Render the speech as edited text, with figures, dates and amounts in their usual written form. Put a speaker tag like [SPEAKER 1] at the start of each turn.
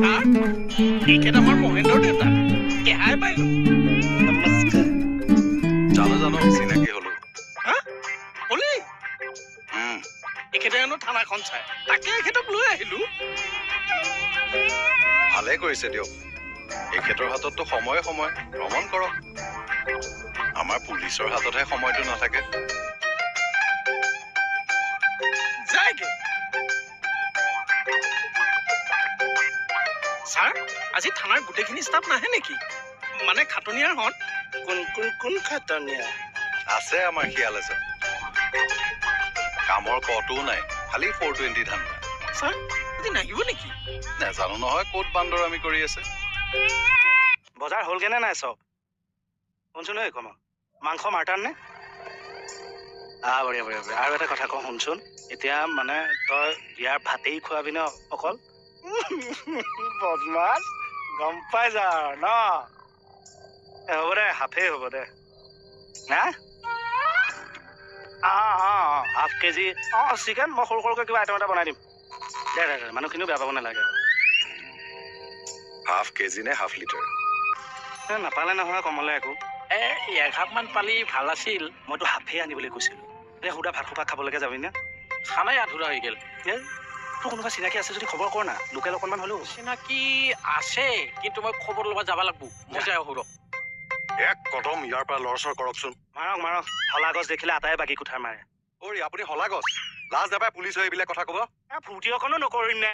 [SPEAKER 1] Sir, এইখেত আমাৰ মহেন্দ্ৰৰ দেউতা, কেহাই পাইলো।
[SPEAKER 2] নমস্কাৰ।
[SPEAKER 3] জানো জানো, চিনাকি হলো।
[SPEAKER 1] হা, হলি?
[SPEAKER 3] উম।
[SPEAKER 1] এখেতে হেনো থানাখন চাই, তাকে এখেতক লৈ আহিলো।
[SPEAKER 3] ভালে কৰিছে দিয়ক। এখেতৰ হাতততো সময়ে সময়, ভ্ৰমণ কৰক। আমাৰ পুলিচৰ হাততহে সময়টো নাথাকে।
[SPEAKER 1] যায়গে ছাৰ। আজি থানাৰ গোটেইখিনি ষ্টাফ নাহে নেকি? মানে খাটনিয়াৰহঁত?
[SPEAKER 2] কোন কোন কোন খাটনিয়া?
[SPEAKER 3] আছে, আমাৰ শিয়াল এজন। কামৰ কটোও নাই, খালি 420 ধান্দা।
[SPEAKER 1] ছাৰ, আজি নাহিব নেকি?
[SPEAKER 3] নাজানো নহয়, ক'ত বান্দৰামি কৰি আছে।
[SPEAKER 2] বজাৰ হ'লগে নে নাই চব? শুনচোন ঐ কমল, মাংস মাৰ্টান নে? বঢ়িয়া বঢ়িয়া বঢ়িয়া। আৰু এটা কথা কওঁ শুনচোন, এতিয়া মানে তই বিয়াৰ ভাতেই খোৱাবি ন অকল? বদমাছ, গম পাই যা ন। এ, হ'ব দে, হাফেই হ'ব দে। হা, অঁ অঁ অঁ হাফ কেজি চিকেন। মই সৰু সৰুকৈ কিবা আইটেম এটা বনাই দিম। দে দে দে, মানুহখিনিও বেয়া পাব নালাগে আৰু।
[SPEAKER 3] হাফ কেজি নে হাফ লিটাৰ?
[SPEAKER 2] এ, নাপালে নহয় কমলে একো।
[SPEAKER 4] এ, এঘাপ মান পালি ভাল আছিল।
[SPEAKER 2] মইতো হাফেই আনিবলৈ কৈছিলোঁ। এই সুদা ভাত সোপা খাবলৈকে যাবি নে?
[SPEAKER 4] খানাই আধৰুৱা হৈ গ'ল।
[SPEAKER 2] এ, তোৰ কোনোবা চিনাকি আছে যদি খবৰ কৰ না, লোকেল অকণমান হ'লেও।
[SPEAKER 4] চিনাকি আছে, কিন্তু মই খবৰ ল'ব যাব লাগব। মই যাই আহো ৰ।
[SPEAKER 3] এক কদম ইয়াৰ পৰা লৰচৰ কৰকচোন।
[SPEAKER 2] মাৰক মাৰক, শলা গছ দেখিলে আটাই বাগি কুঠাৰ মাৰে।
[SPEAKER 3] অৰি, আপুনি শলা গছ, লাজ নাপায় পুলিচ হৈ এইবিলাক কথা ক'ব?
[SPEAKER 2] এ, ফূৰ্তি অকণো নকৰিম নে?